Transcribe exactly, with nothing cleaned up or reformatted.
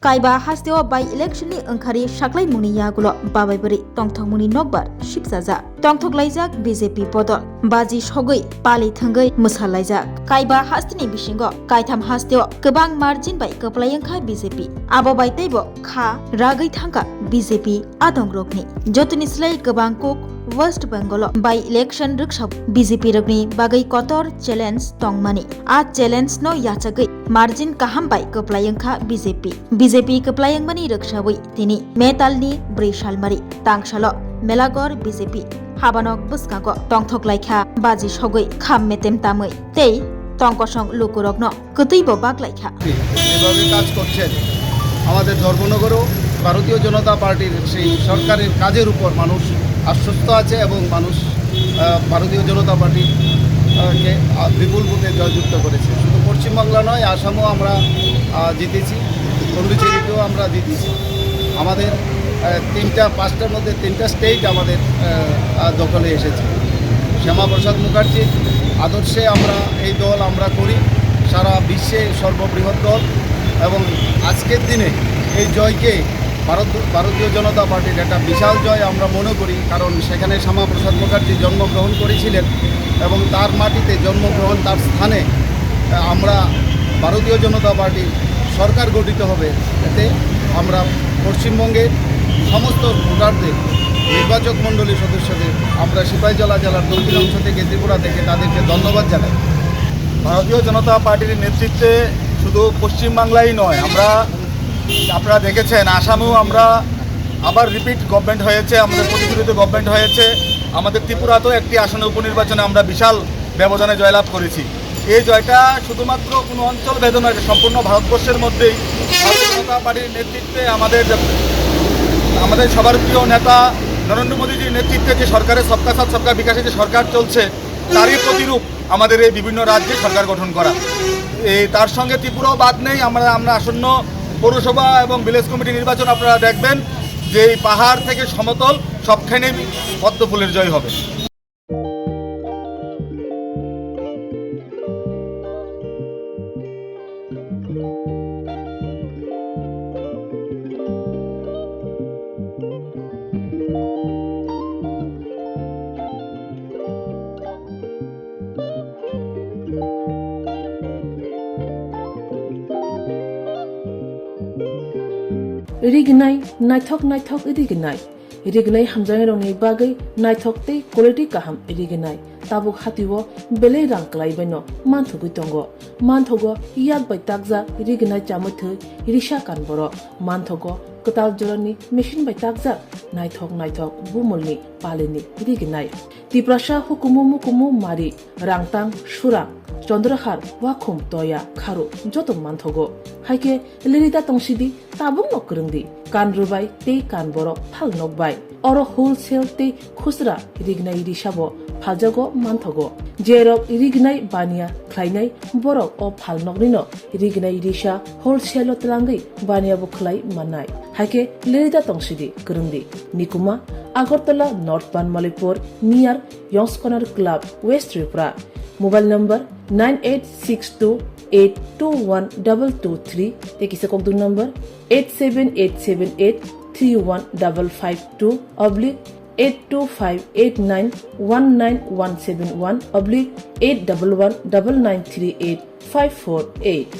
Kaiba hasteo by election ni wngkhari saklaimungni yagulo babai bwrwi tongthokmungni nokbar sipchajak. Tongthoklaijak B J P bodol. Baji sogwi pali thwngwi mwsalaijak. Kaiba hasteni bisingo kaitham hasteo kwbang margin bai kwplai wngkha B J P. Abo bai teibo kha ragwi thangkha B J P adongrokni. Jotoni slai kwbang kuk West Bengal o by election rwksa B J P rokni bagwi kotor challenge tongmani. A challenge no yachagwi margin kaham bai kwplai wngkha B J P. B J P kwplai wngmani rwksawi tini May talni bwrwi salmari tangsalo Melagor B J P habanok bwskango tongthok laikha baji sogwi kham metem tamwi tei tongkosong lukurokno kwtwibo baklaikha. যেভাবে কাজ করছেন, আমাদের ধর্মনগরও ভারতীয় জনতা পার্টির সেই সরকারের কাজের উপর মানুষ আশ্বস্ত আছে এবং মানুষ, আহ, ভারতীয় জনতা পার্টি, আহ, কে, আহ, বিপুল ভোটে জয়যুক্ত করেছে। শুধু পশ্চিমবাংলা নয়, আসামও আমরা, আহ, জিতেছি, পন্ডিচেরিতেও আমরা জিতেছি। আমাদের, আহ, তিনটা, পাঁচটার মধ্যে তিনটা স্টেট আমাদের, আহ, আহ, দখলে এসেছে। শ্যামাপ্রসাদ মুখার্জির আদর্শে আমরা এই দল আমরা করি, সারা বিশ্বে সর্ববৃহৎ দল। এবং আজকের দিনে এই জয়কে ভারত, ভারতীয় জনতা পার্টির একটা বিশাল জয় আমরা মনে করি, কারণ সেখানে শ্যামাপ্রসাদ মুখার্জি জন্মগ্রহণ করেছিলেন এবং তার মাটিতে জন্মগ্রহণ, তার স্থানে, আহ, আমরা ভারতীয় জনতা পার্টির সরকার গঠিত হবে। এতে আমরা পশ্চিমবঙ্গের সমস্ত ভোটারদের, নির্বাচক মণ্ডলী সদস্যদের, আমরা সিপাহীজলা জেলার দক্ষিণ অংশ থেকে, ত্রিপুরা থেকে তাদেরকে ধন্যবাদ জানাই। ভারতীয় জনতা পার্টির নেতৃত্বে শুধু পশ্চিমবাংলায় নয়, আমরা, আপনারা দেখেছেন, আসামেও আমরা আবার রিপিট গভর্নমেন্ট হয়েছে, আমাদের প্রতিফলিত গভর্নমেন্ট হয়েছে। আমাদের ত্রিপুরাতেও একটি আসনে উপনির্বাচনে আমরা বিশাল ব্যবধানে জয়লাভ করেছি। এই জয়টা শুধুমাত্র কোনো অঞ্চল ভেদে নয়, এটা সম্পূর্ণ ভারতবর্ষের মধ্যেই ভারতীয় জনতা পার্টির নেতৃত্বে আমাদের, আমাদের সবার প্রিয় নেতা নরেন্দ্র মোদীজির নেতৃত্বে যে সরকারের সবকা সাথ সবকা বিকাশে যে সরকার চলছে, তারই প্রতিরূপ আমাদের এই বিভিন্ন রাজ্যে সরকার গঠন করা। এই তার সঙ্গে ত্রিপুরাও বাদ নেই। আমরা, আমরা আসন্ন পৌরসভা এবং ভিলেজ কমিটি নির্বাচন আপনারা দেখবেন যে এই পাহাড় থেকে সমতল সবখানেই পদ্ম ফুলের জয় হবে। Rignai, naithok naithok rignai. Rignai hamjaknairokni bagwi naithok tei quality kaham rignai. Tabuk hatio belai rang kwlaibaino manthogwi tongo. Manthogo yak bai takjak rignai chamwi thwi risa kan borok. Manthogo kwtal jorani machine bai takjak naithok naithok bumulni palini rignai. Tiprasa hukumu mukumu mari, rangtang, surang, chondrahar, wakhum, toya, kharu joto manthogo. Haikhe lirida tongsidi, tabukno kwrwngdi, kan rwbai tei kan borok phal nokbai. Oro wholesale tei khusra rignai risabo phaljago manthogo. Jerok rignai baniya khlainai borok o phalnoknino rignai risa wholesale-o twlangwi baniyabo khlai mannai. Haikhe lirida tongsidi kwrwngdi. Nikuma, Agartala North Banmalipur, near Yongs Corner Club, West Tripura. Mobile number nine eight six two eight two one double two three, tei kisa kokduk number eight seven eight seven eight three one double five two oblique eight two five eight nine one nine one seven one oblique eight double one double nine three eight five four eight.